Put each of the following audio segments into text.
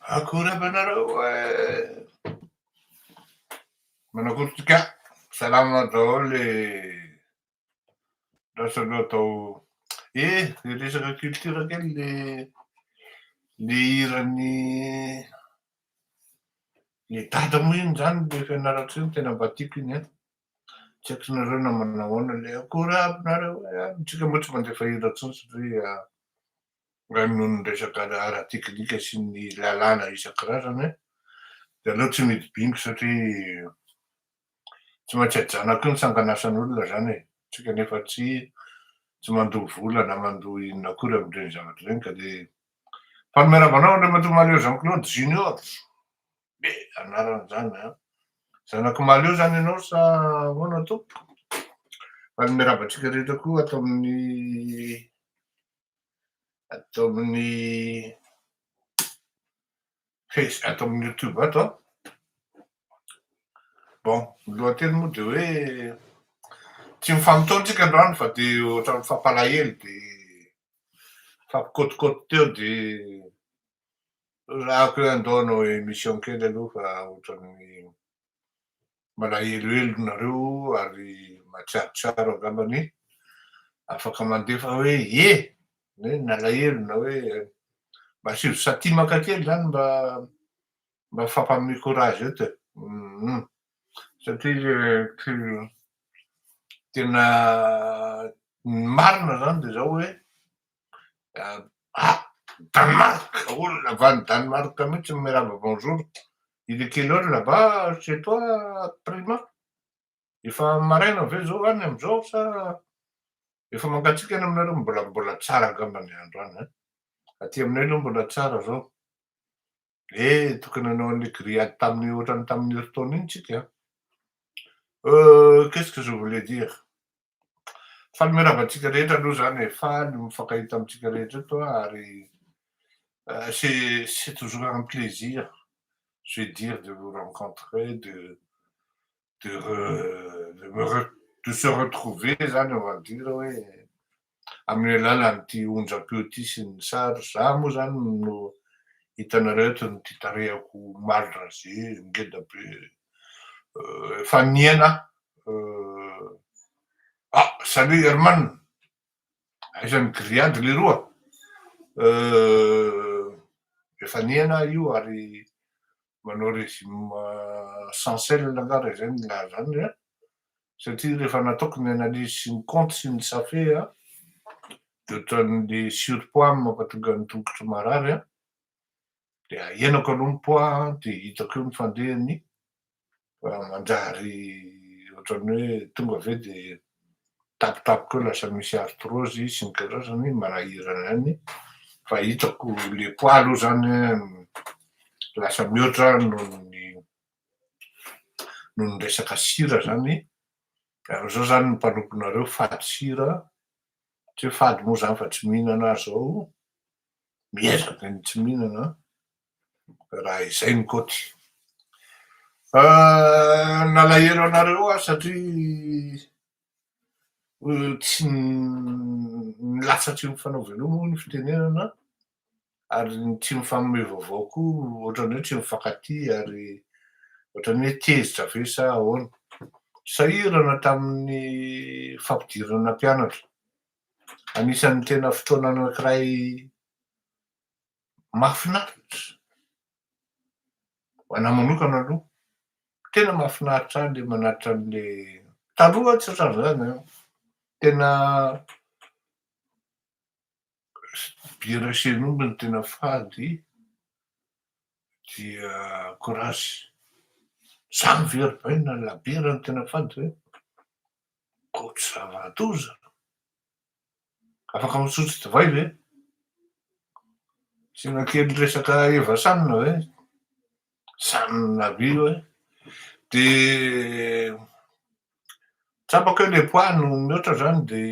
Akory aby anareo e! Manakory tsika? Salama daholo e! Lasa aloha atao eh le resaka culture kely le le hiran'ny le dada moa iny zany le fianarantsoa iny tena mba tiako iny an! Tsy haiko nareo na manao ahoana le akory aby nareo e! Tsika moa tsy mandefa hira intsony satria Raha noho ny resaka ara-teknika sy ny lalàna isan-karazany dia aleo tsy midi-bingo satria tsy maintsy hajana koa ny sanganasan'olona izany e! Tsika nefa tsy tsy mandoa vola na mandoa inona akory amin'ireny zavatra ireny ka dia faly miarahaba anao Andriamatoa Mahaleo Jean Claude Junior! Be anarana izany an! Zanak'i Mahaleo izany ianao sa ahoana tompoko? Faly miarahaba antsika rehetra koa ato amin'ny Ato amin'ny face, ato amin'ny youtube ato an. Bon, ny lohateny moa dia hoe tsy mifamotoana tsika androany fa dia ohatran'ny mifampalahelo dia mifampikôtikôty teo dia Zahako hoe andao hanao émission kely aloha fa ohatran'ny malahelohelo nareo ary mahatsiarotsiaro angambany afaka mandefa hoe ie hoe nalahelo na hoe mba asio satimaka kely zany mba mba fampanome courage eto e. Satria tsy tena ny marina zany de zao hoe Ah! Danemark! Olona avy any Danemark mihitsy no miarahaba bonjour. Il est quelle heure là-bas chez toi Prima? Efa maraina ve zao any amizao sa efa mangatsiaka any aminareo? Mbola mbola tsara angamba ny andro any an! Aty aminay aloha mbola tsara zao. Eh! Tokony hanao an'le grillade tamin'ny ohatran'ny tamin'ny herintaona iny tsika an! Euh, qu'est-ce que je voulais dire? Faly miarahaba antsika rehetra aloha zany e, faly mifankahita amintsika rehetra eto aho ary c'est c'est toujours un plaisir je vais dire de vous rencontrer, de de re de me re de se retrouver zany on va dire hoe amin'ny alalan'ity onjam-peo ity sy ny sary. Za moa zany no hitanareo eto ny ity tarehako mal rasé, ngeda be, efa nihena aho. Ah! Salut Herman! Aiza ny grillade leroa? Efa nihena aho io ary manao régime sans sel angaha raha izay no milaza any an! Satria rehefa nataoko ny analyse sy ny compte sy ny safe an, dia ohatran'ny surpoids no mampatonga ny tongotro marary an, dia ahenako aloha ny poids an, dia hitako eo ny fandehany fa manjary ohatran'ny hoe tonga ve dia tampotampoka eo lasa misy arthrose sy ny karazany, manahirana ihany fa hitako le poids aloha zany an lasa mihoatra noho ny noho ny resaka sira zany, ary zao zany ny mpanomponareo fady sira, tsy hoe fady moa zany fa tsy mihinana aho zao, miezaka ny tsy mihinana raha izay ny kaoty. Nalahelo anareo aho satria tsy ny lasa tsy mifanao veloma hoy ny fitenenana ary ny tsy mifanome vaovao koa ohatran'ny hoe tsy mifankatia ary ohatran'ny hoe tezitra ve sa ahoana. Sahirana tamin'ny fampidirana mpianatra. Anisan'ny tena fotoana anankiray mahafinaritra, ho an'ahy manokana aloha, tena mahafinaritra ahy le manatitra an'le, taloha tsy ohatran'izany an, tena bière chez nous no tena fady dia courage, zany ve ry bainina labiera no tena fady ve? Koa tsy zava-doza. Afaka misotro divay ve? Asiana kely resaka Eva San ve? San aby io e. De tsapako hoe le poids no mihoatra zany de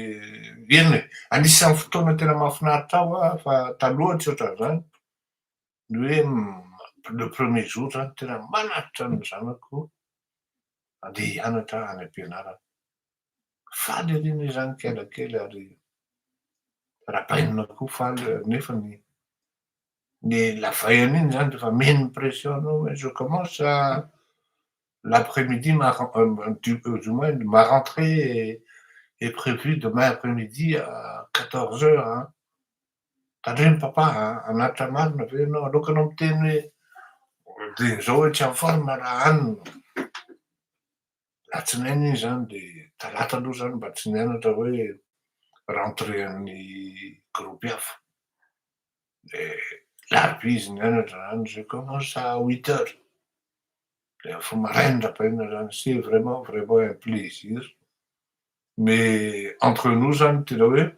eny e, anisan'ny fotoana tena mahafinaritra ahy hoa fa taloha tsy ohatran'izany, ny hoe le premier jour zany tena manatitra ny zanako handeha hianatra any am-pianarana. Faly ery anie zany kiala kely ary rabainina koa faly nefa ny. Ny la veille an'iny zany rehefa meno pression anao hoe je commence l'après-midi, ma du moins ma rentrée est prévue demain après-midi à 14 heures an. Tandremo papa a, hanatitra marina ve ianao? Aleoko anao miteny hoe de zao hoe tsy en forme raha anina. Alatsinainy iny zany, de talata aloha zany mba tsy nianatra hoe rentrée an'ny groupe hafa. De alarobia izy nianatra zany, je commence à 8 heures. De efa maraindrabaina zany, c'est vraiment vraiment un plaisir. Mais entre nous zany, tena hoe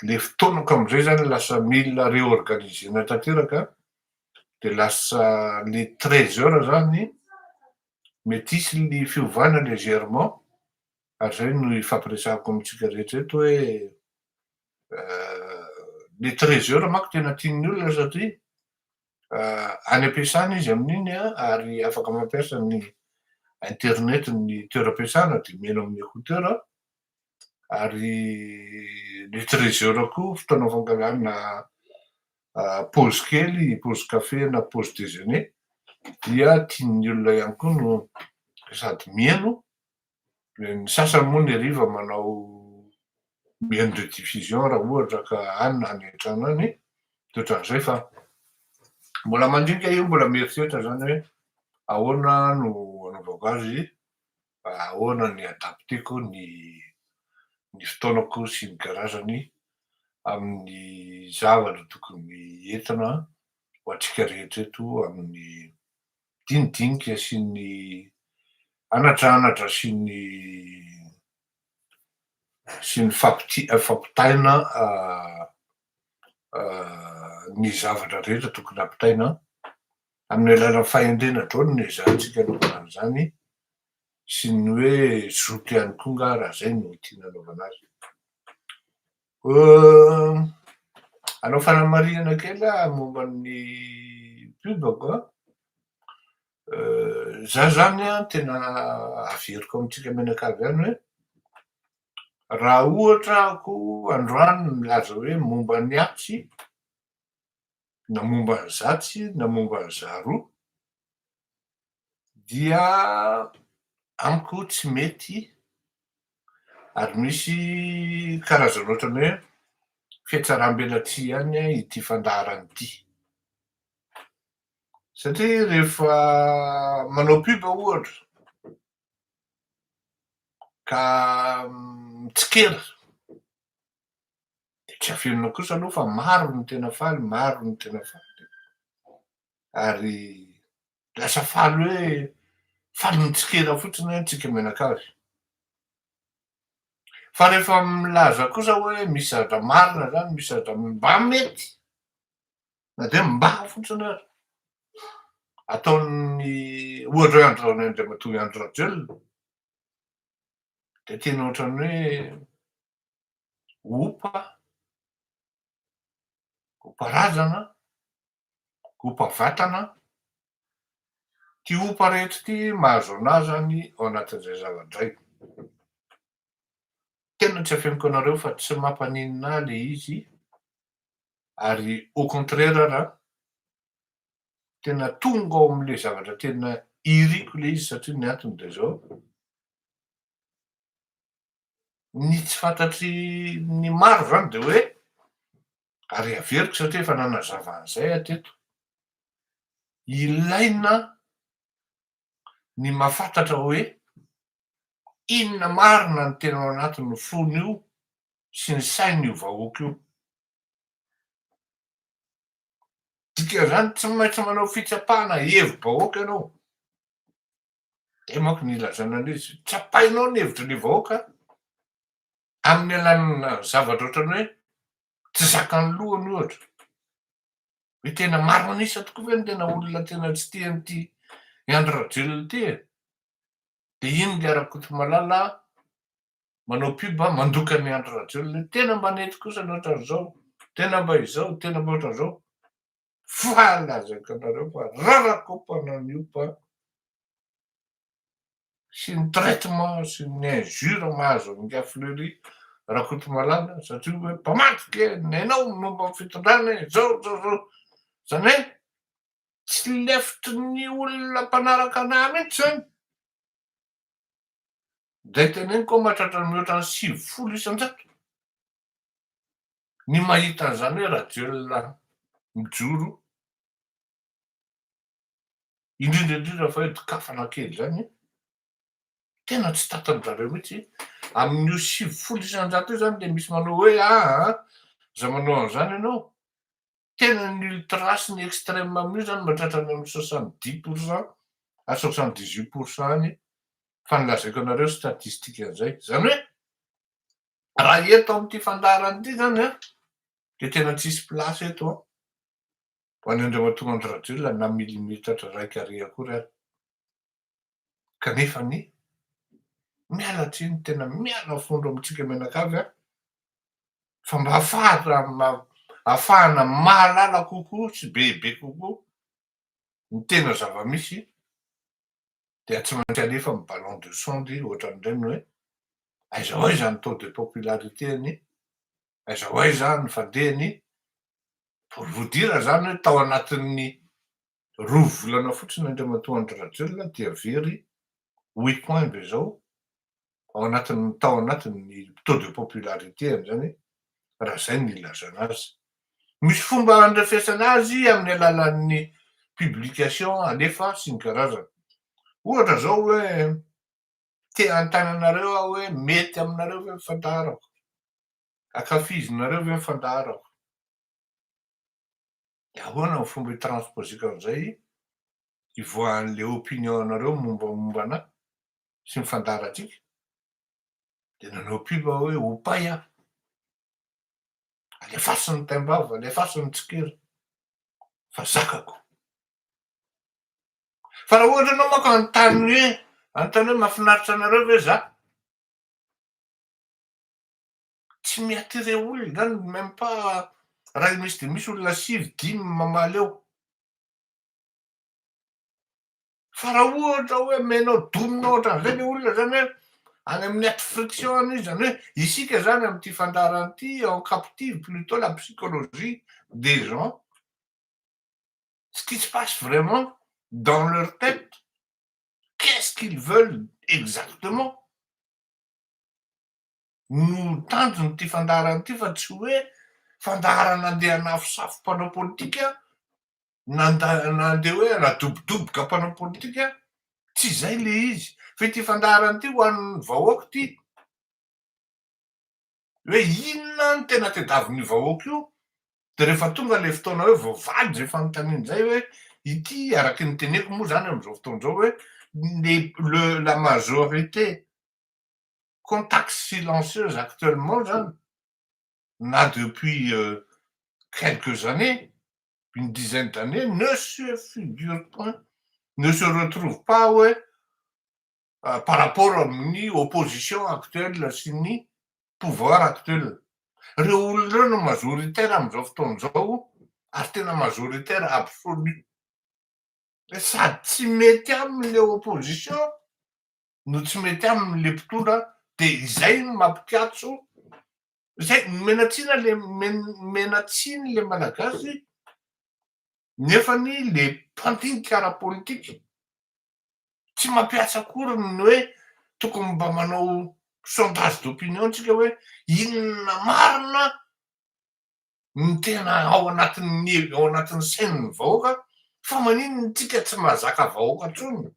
le fotoanako amizay zany lasa mila réorganisena tanteraka, de lasa le 13 heures zany mety hisy ny fiovana légèrement, ary zay no ifampiresahako amitsika rehetra eto hoe le 13 heures manko tena tian'ny olona satria any am-piasana izy amin'iny a, ary afaka mampiasa ny internet ny toeram-piasana, de mihaino amin'ny écouteur. Ary le 13 heures koa fotoana fangalana pause kely, pause café na pause déjeuner, dia tian'ny olona ihany koa no sady mihaino. Ny sasany moa ny hariva manao mihaino rediffusion raha ohatra ka any na any an-trano any, de ohatran'izay. Fa mbola mandinika io, mbola mieritreritra zany hoe ahoana no anaovako azy, ahoana ny adapteko ny fotoanako sy ny karazany amin'ny zavatra tokony entina ho antsika rehetra eto amin'ny dinidinika sy ny anatranatra sy ny fampitaina ny zavatra rehetra tokony ampitaina amin'ny alalan'ny fahendrena drony ny ezahantsika anaovana an'izany, sy ny hoe zoto ihany koa nga raha zay no tiana anaovana azy. Anao fanamarihana kely ah momba ny pubako a. Za zany a, tena averiko amitsika mianakavy ihany hoe raha ohatra ako androany milaza hoe momba ny atsy na momba ny zatsy na momba ny zaroa, dia amiko tsy mety, ary misy karazana ohatrany hoe fiatsaram-belatsihy ihany ity fandaharana ity, satria rehefa manao pub ohatra ka mitsikera, de tsy afenina kosa aloha fa maro ny tena faly, maro ny tena faly, ary lasa faly hoe faly mitsikera fotsiny tsika mianakavy. Fa rehefa milaza kosa hoe misy zavatra marina zany, misy zavatra mba mety na de mba fotsiny ary ataon'ny, ohatra hoe androany Andriamatoa Andry Rajoelina, de tena ohatrany hoe opa opa razana, opa vatana ty, opa rehetra ty mahazo anazy zany ao anatin'izay zavadray. Tena tsy afeniko anareo fa tsy mampaninona ahy le izy, ary au contraire raha tena tonga ao am'le zavatra tena iriko le izy, satria ny antony de zao: ny tsy fantatry ny maro zany de hoe, ary averiko satria efa nanazava an'izay ateto, ilaina ny mahafantatra hoe inona marina ny tena ao anatin'ny fony io sy ny sainy io vahoaka io. Dikan'izany, tsy maintsy manao fitsapahana hevi-bahoaka ianao. De manko ny ilazana an'izy, tsapainao ny hevitry ny vahoaka amin'ny alalana zavatra ohatrany hoe tsy zakan'ny lohany ohatra hoe tena maro an'isa tokoa ve ny tena olona tena tsy tia an'ity Andry Rajoelina ity e? De iny le Rakotomalala manao pub mandoka ny Andry Rajoelina, tena mba nety kosa ny ohatran'izao, tena mba izao, tena mba ohatran'izao. Fa lazaiko anareo fa rarakopana ny opa sy ny traitement sy ny injure mahazo an'ingahy Fleury Rakotomalala, satria hoe mpamadika e, ny hainao momba ny fitondrana e, zao zao zao. Zany hoe tsy lefitry ny olona mpanaraka anahy mihitsy zany. Zay teneniko mahatratra mihoatra ny 90%. Ny mahita an'izany hoe Rajoelina mijoro, indrindra indrindra fa hoe dokafana kely zany, tena tsy tantiny zareo mihitsy. Amin'io 90% io zany de misy manao hoe aa za manao an'izany ianao. Tena ny ultra sy ny extrême amin'io zany mahatratra any amin'ny 70% à 78% any, fa nylazaiko anareo statistique an'izay. Zany hoe raha eto amin'ity fandaharana ity zany a, de tena tsisy place eto a ho any Andriamatoa Andry Rajoelina na milimetatra raiky ary akory ary. Kanefa ny miala tsiny, tena miala fondro amintsika mianakavy a, fa mba ahafahana mahalala kokoa sy bebe kokoa ny tena zava-misy, dia tsy maintsy alefa amy ballon de sonde ohatran'ireny hoe aiza ho aiza ny taux de popularité any, aiza ho aiza ny fandehany. Pour vous dire zany hoe tao anatin'ny 2 volana fotsiny Andriamatoa Andry Rajoelina dia very 8 points be zao ao anatin'ny tao anatin'ny taux de popularité an'izany, raha zay ny ilazana azy. Misy fomba andrefesana azy amin'ny alalan'ny publication alefa sy ny karazana. Ohatra zao hoe te hanontany anareo aho hoe mety aminareo ve ny fandaharako, ankafizinareo ve ny fandaharako, de ahoana ny fomba hitransposeko an'izay ivoahan'le opinion anareo mombamomba anahy sy ny fandaharantsika? De nanao pub hoe opay aho, alefaso ny taimbava, alefaso ny tsikera fa zakako. Fa raha ohatra anao manko anontany hoe anontany hoe mahafinaritra anareo ve za, tsy mi-attire olona zany, même pas raha misy de misy olona sivy, dimy mamaly eo. Fa raha ohatra hoe menao domina ohatran'izay le olona zany hoe any amin'ny aty friction any izy, zany hoe isika zany am'ity fandaharana ity on captive plutôt la psychologie des gens, ce qui se passe vraiment dans leur tête, qu'est-ce qu'ils veulent exactement no tanjony ty fandaharana ity, fa tsy hoe fandaharana andeha hanafosafo mpanao politika nanda nandeha hoe anadobodoboka mpanao politika. Tsy zay le izy, fa ity fandaharana ity ho an'ny vahoaka ty hoe inona ny tena tadiavin'ny vahoaka io. De rehefa tonga le fotoana hoe voavaly zay fanontaniana zay hoe ity, araky ny teneko moa zany am'izao fotoana zao hoe le le la majorité contact silencieuse actuellement zany na depuis quelques années, une dizaine d'années, ne se figure point, ne se retrouve pas hoe par rapport amin'ny opposition actuelle sy ny pouvoir actuel. Reo olona reo no majoritaire am'izao fotoana zao, ary tena majoritaire absolu, sady tsy mety aminy le opposition no tsy mety aminy le mpitondra. De izay no mampikatso zay menatsina le menatsiny le Malagasy, nefany le mpandinika ara-politika tsy mampiasa akory ny hoe tokony mba manao sondage d'opinion tsika hoe inona marina ny tena ao anatin'ny sain'ny vahoaka. Fa maninona tsika tsy mahazaka vahoaka ntsony?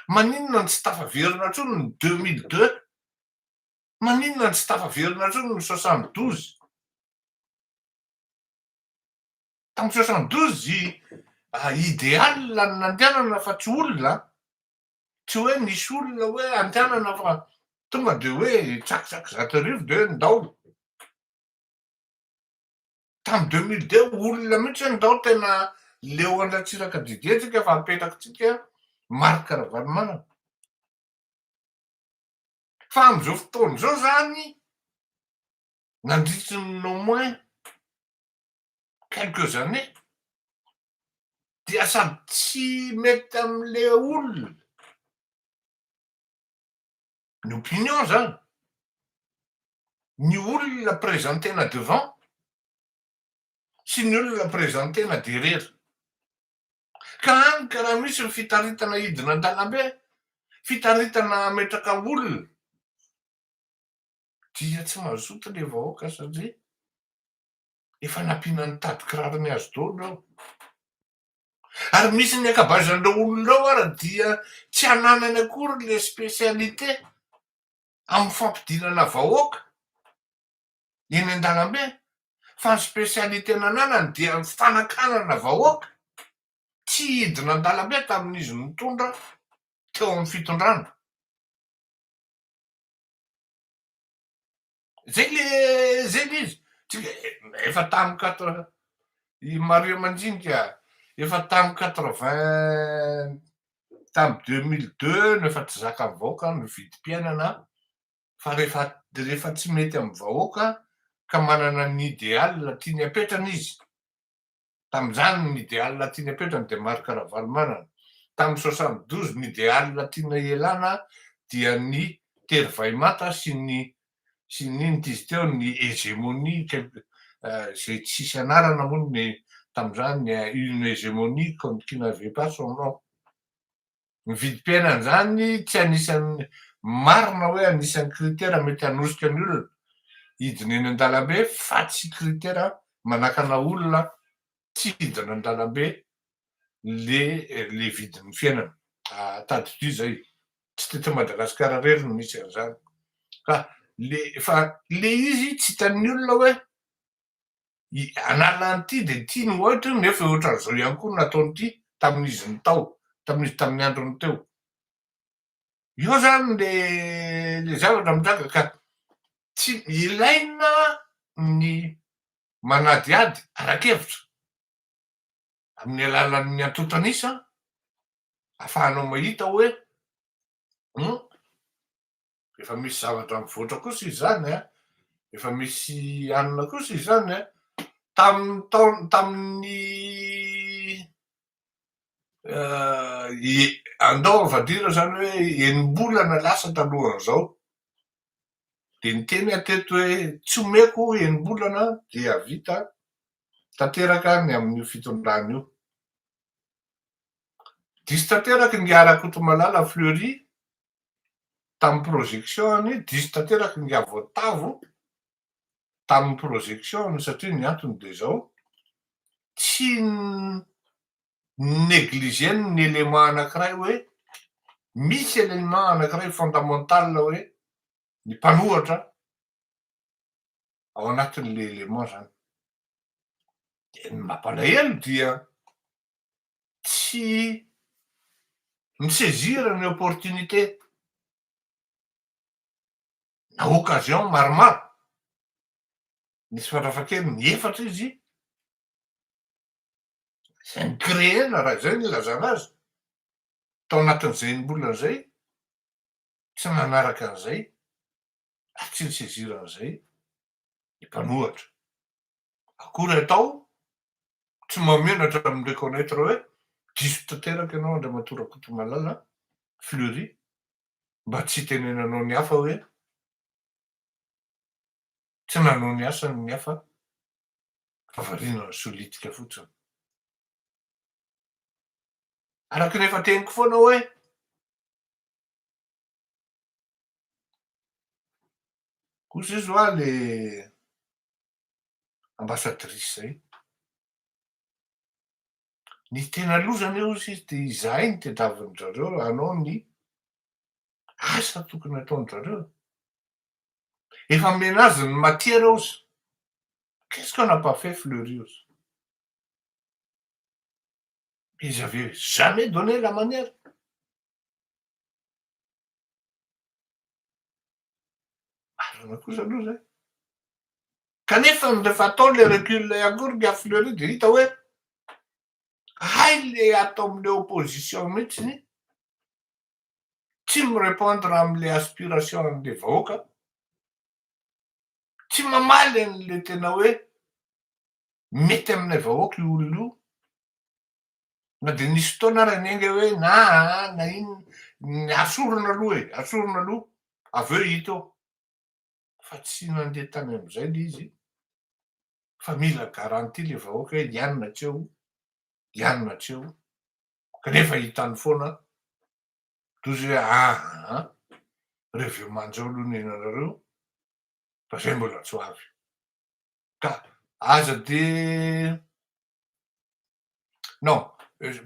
Maninona ny tsy tafaverina ntsony ny 2002? Maninona ny tsy tafaverina ntsony ny 72? Tamy 72 idéal ny nandehanana, fa tsy olona, tsy hoe nisy olona hoe andehanana fa tonga de hoe tsakitsaky 1100 de hoe ndao. Tamy 2002 olona mihitsy hoe ndao tena leo an-dRatsiraka Didier tsika fa apetraky tsika Marc Ravalomanana. Fa am'izao fotoana zao zany, nandritry ny au moins quelques années, dia sady tsy mety am'le olona ny opinion zany, ny olona présentena devant. sy ny olona présenter-na derrière. Ka any ka raha misy ny fitaritana hidina an-dalambe, fitaritana hametraka olona, dia tsy mazoto le vahoaka satria efa nampiana ny tady kirarony azy daholo eo. Ary misy ny ankabeazan'ireo olona ireo ara dia tsy ananany akory le spécialité amin'ny fampidinana vahoaka eny an-dalambe fa ny spécialité nananany dia ny fanakanana vahoaka tsy hidina an-dalambe tamin'izy nitondra teo amin'ny fitondrana. Zay le zay le izy. Tsika efa tamin'ny quatre i Mario Mandinika efa tamin'ny 80, tamin'ny 2002 no efa tsy zakan'ny vahoaka ny vidim-piainana, fa rehefa tsy mety amin'ny vahoaka ka manana ny idéal tiany apetrana izy. Tamin'izany ny idéal tiany apetrany dia Marc Ravalomanana. Tamin'ny 72 ny idéal tiana ialana dia ny tery vaimanta sy ny ino ty izy teo, ny hégémonie zay tsisy anarana moa ny tamin'izany, une hégémonie qui n'avait pas son nom. Ny vidim-piainana zany tsy anisan'ny marina hoe anisan'ny critère mety hanosika ny olona hidina eny an-dalambe, fa tsy critère manakana olona tsy hidina an-dalambe le vidin'ny fiainana. Tadidio zay, tsy teto Madagasikara rery no misy an'izany, fa le fa le izy tsy hitan'ny olona hoe anala an'ity de ty no ohatra, nefa ohatran'izao ihany koa nataon'ity tamin'izy ny tao, tamin'izy tamin'ny androny teo io zany. Le zavatra mitranga ka tsy ilaina ny manadiady ara-kevitra amin'ny alalan'ny antontanisa ahafahanao mahita hoe efa misy zavatra mivoatra kosa izy zany a, efa misy anina kosa izy zany a. Tamin'ny taona tamin'ny andao avadira zany hoe enim-bolana lasa talohan'izao de niteny aho teto hoe tsy omeko enim-bolana dia vita tanteraka ny amin'io fitondrana io. Diso tanteraka ny Rakotomalala Fleury tamin'ny projection-ny, diso tanteraka ny Voatavo tamin'ny projection-ny, satria ny antony de zao: tsy négligeny ny élément anankiray, hoe misy élément anankiray fondamental hoe ny mpanohitra ao anatin'le élément zany. De ny mampalahelo dia tsy mi-saisir ny opportunité na occasion maromaro misy farafahakeliny ny efatra izy zay ny créena, raha zay ny ilazana azy, tao anatin'izay enim-bolana zay. Tsy nanaraka an'izay ary tsy ni-saisir an'izay ny mpanohitra akory. Atao tsy mahamenatra amy reconnaître hoe diso tanteraka ianao, Andriamatoa Rakotomalala Fleury, mba tsy hitenenanao ny hafa hoe tsy nanao ny asany ny hafa fa variana ny solitika fotsiny. Araky ny efa teniko foana hoe kosa izy hoa le ambassadrice zay, ny tena lozany eo izy de izahay ny tadiavin-drareo hanao ny asa tokony ataon-drareo, efa omena azy ny matière ozy. Qu'est-ce qu'on n'a pas fait, Fleury ozy? Ils avaient jamais donné la manière. Marina kosa aloha zay, kanefa rehefa atao le recul ihany koa ry Fleury de hita hoe hay le atao am'le opposition mihitsy tsy mi-répondre am'le aspiration an'le vahoaka, tsy mamaly an'le tena hoe mety aminay vahoaka io olona io. Na de nisy fotoana ara ny ainga hoe na ino, asorona aloha e, asorona aloha, avy eo hita eo, fa tsy nandeha tany am'izay le izy. Fa mila garantie le vahoaka hoe hianina hatreo, hianina hatreo, kanefa hitany foana toy izay hoe aa reo vieux aloha ny anareo fa zay mbola tsy ho avy. Ka aza de non,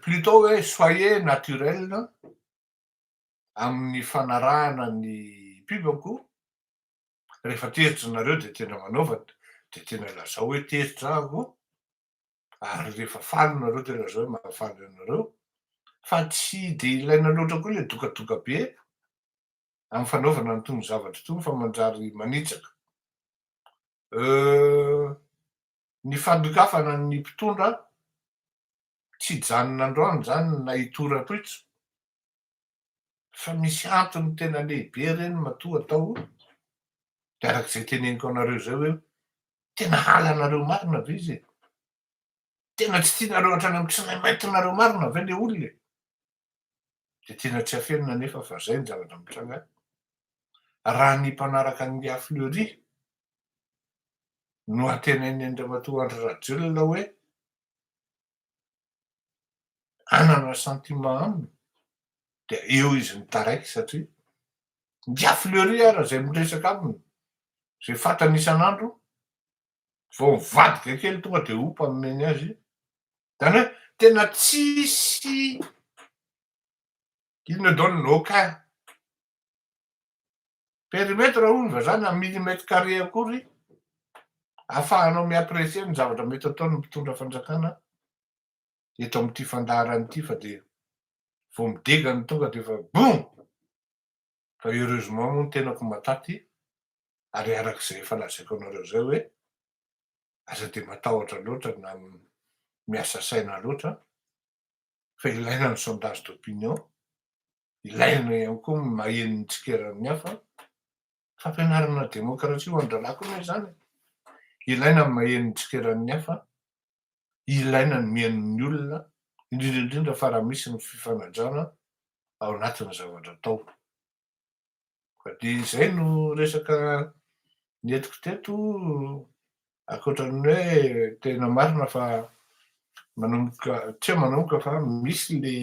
plutôt hoe soyez naturel amin'ny fanarahana ny pub-ko. Rehefa tezitra nareo de tena manaova, de tena lazao hoe tezitra aho, ary rehefa faly nareo de lazao hoe mahafaly anareo, fa tsy de ilaina loatra koa le dokadoka be amy fanaovana an'itony zavatra itony fa manjary manitsaka. Ny fandokafana ny mpitondra tsy hijanona androany zany na hitorapoitra, fa misy antony tena lehibe reny matoa atao, de arak'izay teneniko anareo zay hoe tena halanareo marina ve izy e? Tena tsy tianareo hatrany amy tsinay maintinareo marina ve le olona e? De tena tsy afenina nefa fa zay ny zavatra mitranga. Raha ny mpanaraka ny Fleury no antenainy Andriamatoa Andry Rajoelina hoe anana sentiment aminy, de eo izy mitaraiky, satria Nga Fleury ara zay miresaka aminy, zay fantany isan'andro, vao mivadika kely tonga de opa nomeny azy. Zany hoe tena tsisy, il ne donne aucun périmètre hoy ny vazaha, na millimètre carré akory ahafahanao mi-apprécier ny zavatra mety ataony mpitondra fanjakana eto am'ity fandaharana ity, fa de vao midegany tonga de efa bon. Fa heureusement moa ny tenako mataty, ary arak'izay efa lazaiko anareo zay hoe aza de matahotra loatra na miasa saina loatra, fa ilaina ny sondage d'opinion, ilaina ihany koa maheno ny tsikeran'ny hafa. Fampianarana demokrasia ho an-drahalahy koa moa zany. Ilaina ny maheno ny tsikeran'ny hafa, ilaina ny mihaino ny olona, indrindra indrindra fa raha misy ny fifanajana ao anatin'ny zavatra atao. Ka de izay no resaka nentiko teto, ankoatran'ny hoe tena marina fa manomboka, tsy hoe manomboka, fa misy le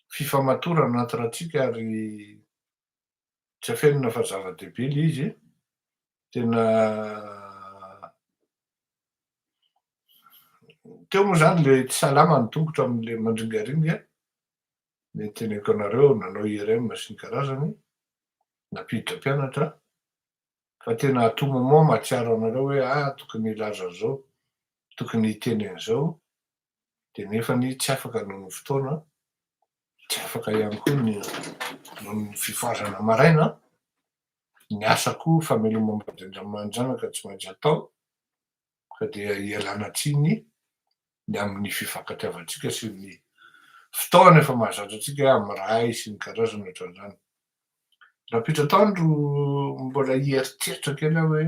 fifamatorana entre antsika, ary tsy afenina fa zava-dehibe le izy. Tena teo moa zany le tsy salama ny tongotra am'le mandringaringa, ny teneniko anareo nanao IRM sy ny karazany, nampiditra mpianatra, fa tena à tout moment mahatsiaro anareo hoe tokony hilaza an'izao, tokony hiteny an'izao, de nefany tsy afaka noho ny fotoana, tsy afaka ihany koa ny noho ny fifohazana maraina, ny asa koa famelomam-bady aman-janaka tsy maintsy atao, ka dia ialana tsiny ny amin'ny fifankatiavantsika sy ny fotoana efa mahazatra antsika amiray sy ny karazany ohatran'izany. Rahampitso atoandro mbola hieritreritra kely aho hoe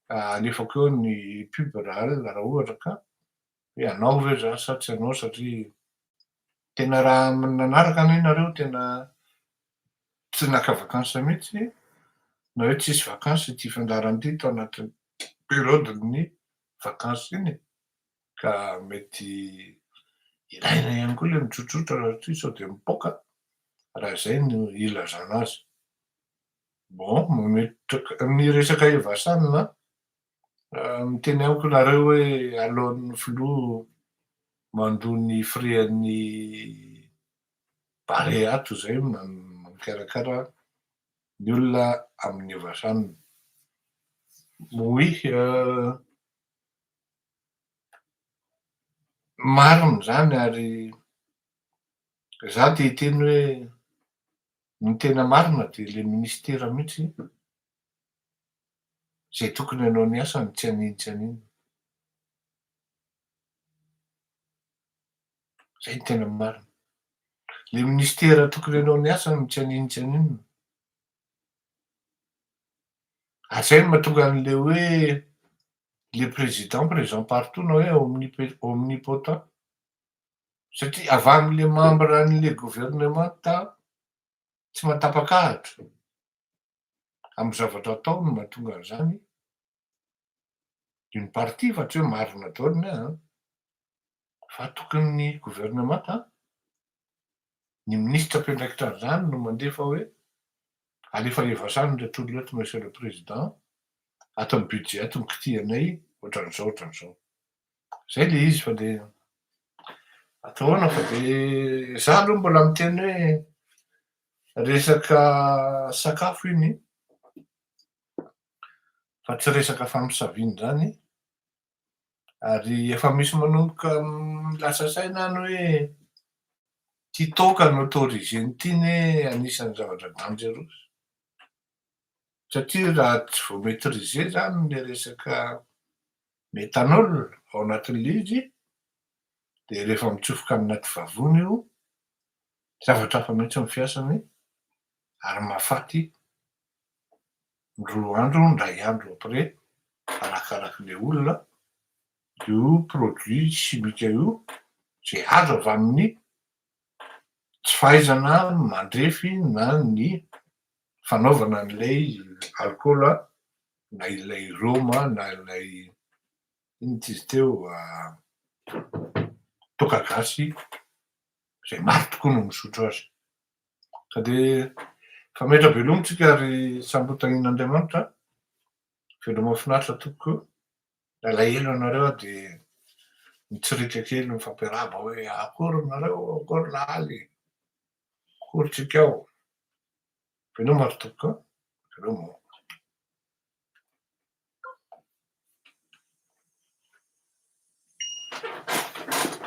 alefako eo ny pub raha alina, raha ohatra ka hoe hanao ve za sa tsy hanao, satria tena raha nanaraka anie nareo tena tsy naka vacances mihitsy, na hoe tsisy vacances ity fandaharana ity tao anatin'ny période ny vacances iny, ka mety ilaina ihany koa le mitsotsotra satria sao de mipoaka raha izay no ilazana azy. Bon, mametraka ny resaka Evasanina, miteny amiko nareo hoe alohan'ny filoha mandoa ny frais-n'ny Barea toy izay mikarakara ny olona amin'ny Evasanina. Oui, marina zany, ary za te hiteny hoe ny tena marina de le ministera mihitsy zay tokony hanao ny asany, tsy hanino tsy hanino. Zay ny tena marina. Le ministera tokony hanao ny asany tsy hanino tsy haninona. Ary zay no mahatonga an'le hoe le président présent partout na hoe omnipotent. Satria avy am'le membre an'le gouvernement tsy mahatapak'ahitra amy zavatra atao no mahatonga an'izany. D'une partie fa tsy hoe marina daholo ny ahy an, fa tokony ny gouvernemanta, ny minisitra mpiandraikitra an'izany no mandefa hoe alefa evasany reto olona reto, monsieur le président, ato amy budget ato mikitianay ohatran'izao ohatran'izao. Zay le izy fa de atao ahoana fa de za aloha mbola miteny hoe resaka sakafo iny fa tsy resaka famosavina zany, ary efa misy manomboka lasa saina any hoe ty toaka no autorisé-ny ty ne anisan'ny zavatra dangereux, satria raha tsy vo maîtrisé zany le resaka méthanol ao anatin'le izy, de rehefa mitsofoka anaty vavony io, zavatra hafa mihitsy ny fiasany ary mahafaty 2 andro, ndray andro après, arakaraky le olona io produit chimique io zay azo avy amin'ny tsy fahaizana mandrefy na ny fanaovana an'ilay alkôla na ilay rhum na ilay ino ty izy teo, toaka gasy zay maro tokoa no misotro azy. Ka de fametra-beloma tsika ary samby ho tahian'Andriamanitra. Veloma mahafinaritra tompoko, alahelo anareo aho de mitsirika kely mifampiarahaba hoe akory nareo, akory lahaly, akory tsika ao. Veloma ry tompoko, veloma.